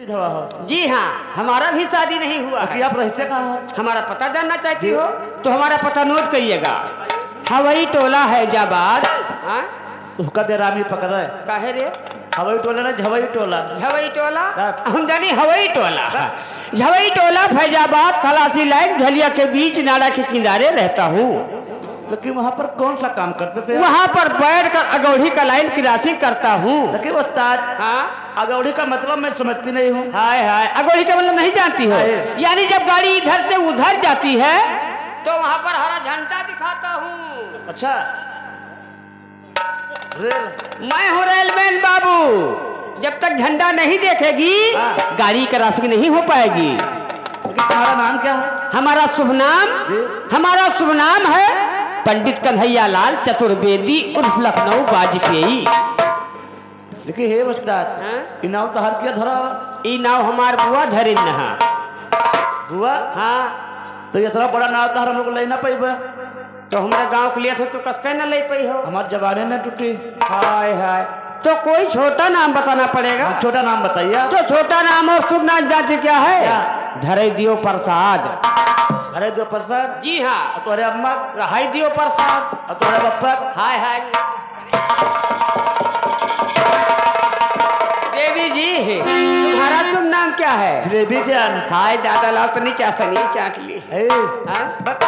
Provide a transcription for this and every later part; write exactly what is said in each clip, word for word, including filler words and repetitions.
विधवा हो? जी हाँ, हमारा भी शादी नहीं हुआ है। कि आप रहते कहाँ हो? हमारा पता जानना चाहती हो? तो हमारा पता नोट करिएगा। हवाई टोला हैजाबाद। हाँ? तो हुक्का दे रामी पकड़ रहे। काहे रे? हवाई टोला ना, झवई टोला। झवई टोला? हाँ। हम जानी हवाई टोला। हाँ। झवई टोला, फैजाबाद, खलासी लाइन, झलिया के बीच, नाला के किनारे रहता हूँ। लेकिन वहाँ पर कौन सा काम करते थे? वहाँ पर बैठ कर अगौड़ी का लाइन क्रॉसिंग करता हूँ। लेकिन उस्ताद, हाँ? अगौड़ी का मतलब मैं समझती नहीं हूँ। हाय, हाय, अगौड़ी का मतलब नहीं जानती हो? हाय। यानी जब गाड़ी इधर से उधर जाती है, तो वहाँ पर हरा झंडा दिखाता हूँ। अच्छा। रेल। मैं हूँ रेलमैन बाबू, जब तक झंडा नहीं देखेगी, हाँ। गाड़ी क्रॉसिंग नहीं हो पाएगी। लेकिन तुम्हारा नाम क्या है? हमारा शुभ नाम, जी। हमारा शुभ नाम है पंडित कन्हैया लाल चतुर्वेदी उर्फ लखनऊ वाजपेयी। देखिए हे उस्ताद, हाँ? ई नाव तोहार क्या धरा बा? ई नाव हमार बुआ धरिन हा। बुआ? हाँ। तो इतना बड़ा नाव तोहार हम लोग ले ना पाइबा। तो हमरा गाँव के लिए तो तू कसके न ले पाई हो। हमार जबाने न टूटी। हाय, हाय। तो कोई छोटा नाम बताना पड़ेगा। हाँ, छोटा नाम बताइए। तो छोटा नाम और शुभ नाम जानते क्या है? क्या? धरे दियो प्रसाद। धरे दियो प्रसाद? जी हाँ। और तोहरे अम्मा? रहाई दियो प्रसाद। और तोहरे बप्पा? हाय, हाय। देवी जी, तुम्हारा शुभ नाम क्या है? जलेबी जान। हाय दादा, लाओ तो नीचे आसनिए चाट ली। ए, हाँ? बक,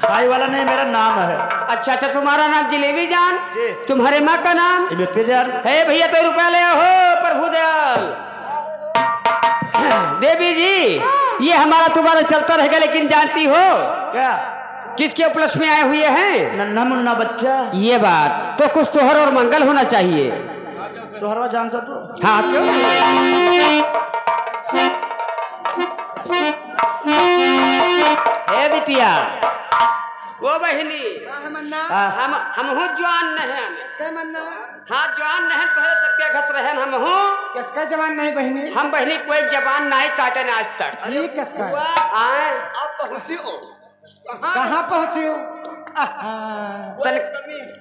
खाए वाला नहीं, मेरा नाम है। अच्छा, अच्छा, तुम्हारा नाम जलेबी जान? जी। तुम्हारे माँ का नाम? इमरती जान। हे भैया, तो रुपया ले हो, प्रभु दयाल। देवी जी, ये हमारा तुम्हारा चलता रहेगा, लेकिन जानती हो? क्या? किसके उपलक्ष्य में आए हुए हैं? नन्हा मुन्ना बच्चा। ये बात तो कुछ तोहर और मंगल होना चाहिए। तोहरवा जान सा तू? हाँ, क्यों? हे बिटिया, ओ बहिनी, का है मन्ना? हाँ। हम, हमहू जवान नहन। किसका मन्ना? हाँ, जवान नहन, तोहरे सबके घस रहन हमहू। किसका जवान नहीं बहिनी? हम बहिनी कोई जवान नाई काटन आज तक। अरे ये किसका है? आए। आप पहुँची हो। कहाँ पहुँची हो? कहाँ? तन,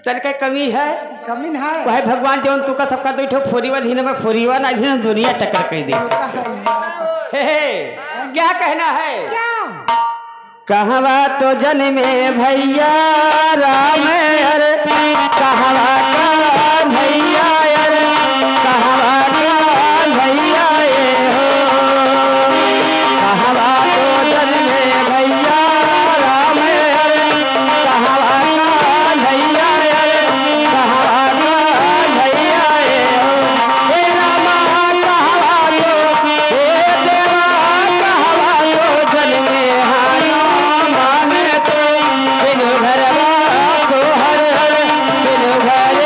तन के कमी है। कमी न है। वह भगवान जौन तुका सबका दो ठो फोरीवा धीन में फोरीवा ना धीन दुनिया टक्कर कह दे। हे, हे, क्या कहना है? क्या? कहवा तो जन्मे भैया राम, अरे कहवा का भैया, अरे कहवा का भैया, ए हो। कहवा तो जन्मे भैया राम, अरे कहवा का भैया, अरे कहवा का भैया, ए हो। हे रामा कहवा तो, हे देवा कहवा तो जन्मे हनुमान तो, बिनु घरवा सोहर, बिनु घर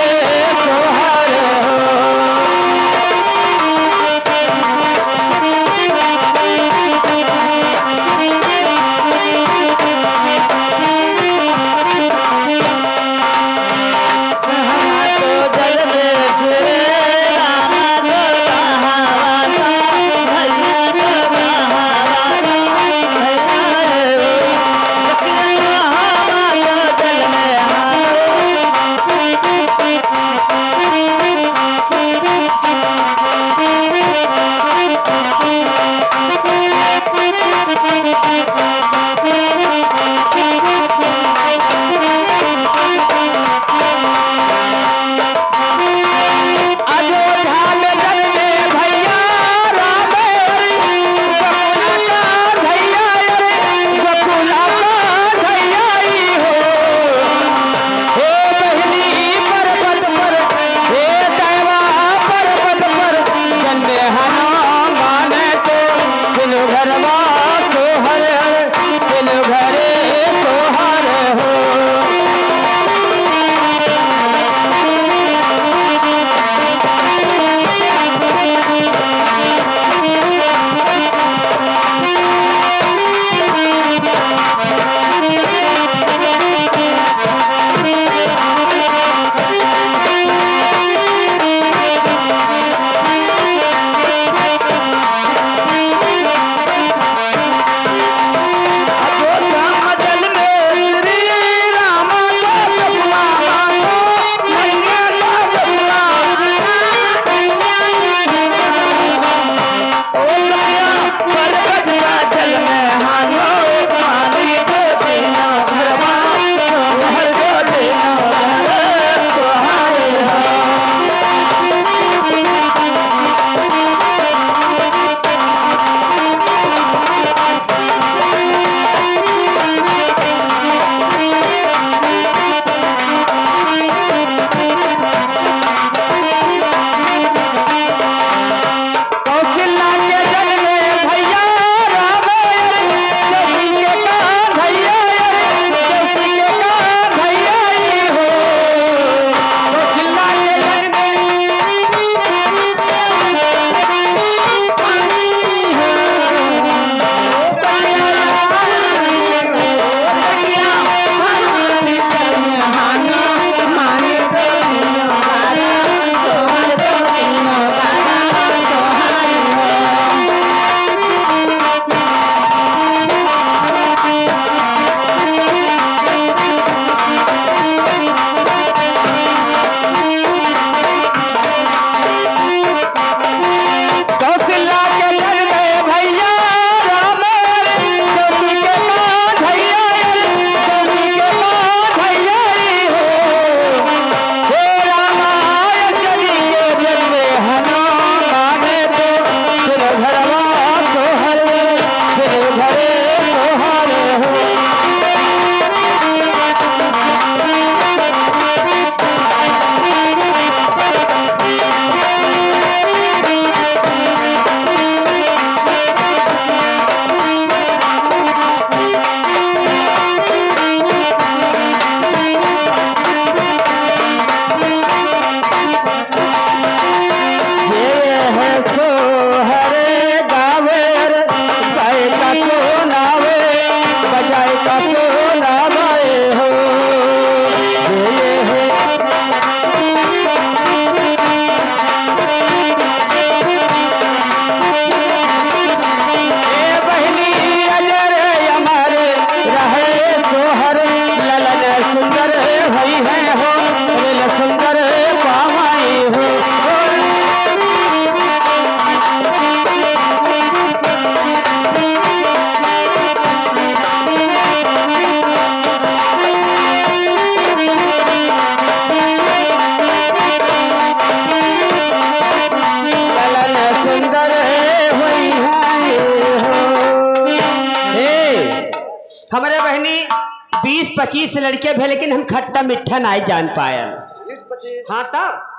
हमरे बहिनी बीस पच्चीस लड़के भे, लेकिन हम खट्टा मीठा नाहीं जान पायल। बीस पच्चीस? हाँ, तब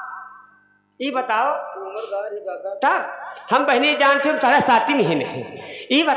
ई बताओ। उम्र दार ही दादा। तब हम बहिनी जानते, हम तोहरा साथी में ही नहीं। ई बताओ।